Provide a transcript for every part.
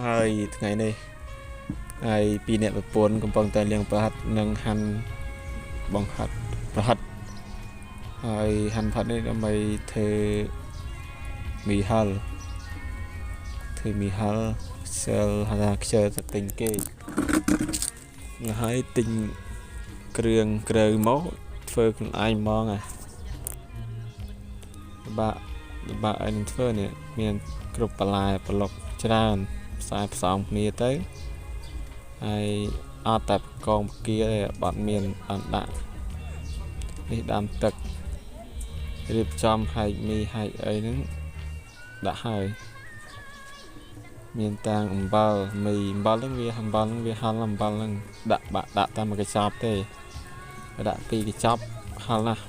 ហើយថ្ងៃនេះហើយពីរអ្នកប្រពន្ធកំពុងតែលាងប្រហិតនិងហាន់បង្ហិតប្រហិតហើយហាន់ប្រហិតនេះដើម្បីធ្វើមីហិលធ្វើមីហិលខ្ជិលហៅថាខ្ជិលទៅទិញគេហើយទិញគ្រឿងក្រៅមកធ្វើខ្លួនឯងហ្មងហ่ะ ពិបាកពិបាកឲ្យនឹងធ្វើនេះមានគ្រប់បន្លែប្លុកច្រើនផ្សាយផ្សំគ្នាទៅហើយអត់តែកងពគាទេបាត់មានអត់ដាក់នេះដាំទឹករៀបចំហែកមីហែកអីហ្នឹងដាក់ហើយមានតាំងអំបិលមីអំបិលហ្នឹងវាអំបិលហ្នឹងវាហល់អំបិលហ្នឹងដាក់បាក់ដាក់តាមមួយកញ្ចប់ទេដាក់ពីរកញ្ចប់ហល់ណាស់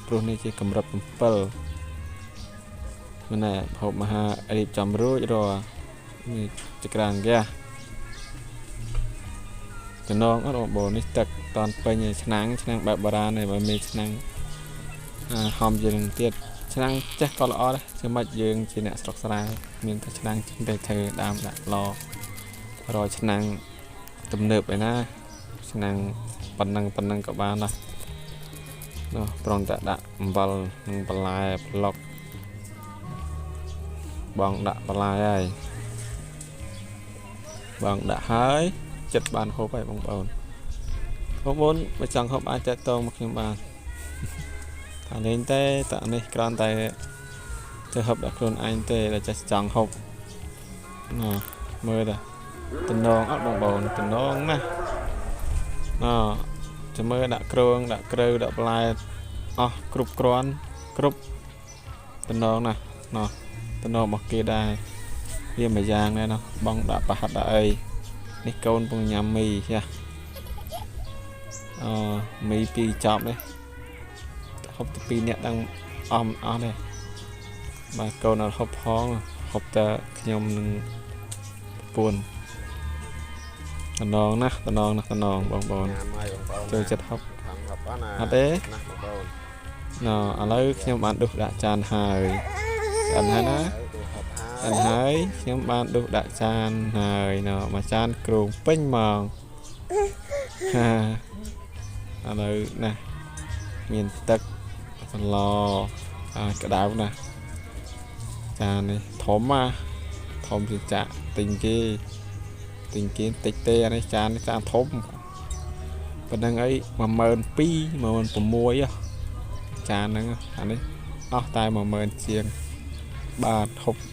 ព្រោះនេះជាកម្រិត7 ម្នាក់ហូបមហារៀបចំរួចរាល់នេះចក្រានហ្គាសចំណងអត់បងប្អូននេះទឹកតន់ពេញឯឆ្នាំងឆ្នាំងបែបបុរាណឯបើមានឆ្នាំងអាហំជាងនឹងទៀតឆ្នាំងចេះក៏ល្អដែរធ្វើម៉េចយើងជាអ្នកស្រុកស្រែមានតែឆ្នាំងចឹងតែធ្វើដើមដាក់ឡរយឆ្នាំងទំនើបឯណាឆ្នាំងប៉ុណ្ណឹងប៉ុណ្ណឹងក៏បានដែរនោះប្រងតែដាក់អំបិលនិងបន្លែប្លុក បងដាក់បន្លែហើយបងដាក់ហើយចិត្តបានហូបហើយបងប្អូនបងប្អូនបើចង់ហូបអាចតាក់ទងមកខ្ញុំបានថាលេងទេតែនេះគ្រាន់តែទៅហូបដល់ខ្លួនឯងទេដែលចេះចង់ហូបណាមើលតាតំណងអត់បងប្អូនតំណងណាស់ណចាំមើលដាក់គ្រឿងដាក់គ្រូដាក់បន្លែអស់គ្រប់គ្រាន់គ្រប់តំណងណាស់ណតំណរបស់គេដែរវាមួយយ៉ាងដែរណោះបងដាក់ប្រហិតដាក់អីនេះកូនពងញ៉ាំមីចាអមីពីរចប់នេះហូបតែពីរអ្នកដឹងអស់មិនអស់ទេបាទកូនអត់ហូបផងហូបតែខ្ញុំនឹងប្រពន្ធតំណងណាស់តំណងណាស់តំណងបងប្អូន ញ៉ាំហើយបងប្អូន ចូលចិត្តហូប ខំហប់ណា អត់ទេ ណាបងប្អូន ណឥឡូវខ្ញុំបានដុសដាក់ចានហើយឆ្អិនហើយណា ហើយទូហប់ហើយ អិនហើយខ្ញុំបានដុសដាក់ចានហើយណមួយចានគ្រងពេញហ្មងហាឥឡូវណាមានទឹកសម្លអាក្តៅណាស់ចាននេះធំណាធំជាងចាក់ទិញគេទិញគេតិចទេអានេះចាននេះចានធំប៉ុណ្្នឹងអី12000 16000ហ៎ចានហ្នឹងអានេះអស់តែ10000ជាងបាទហូប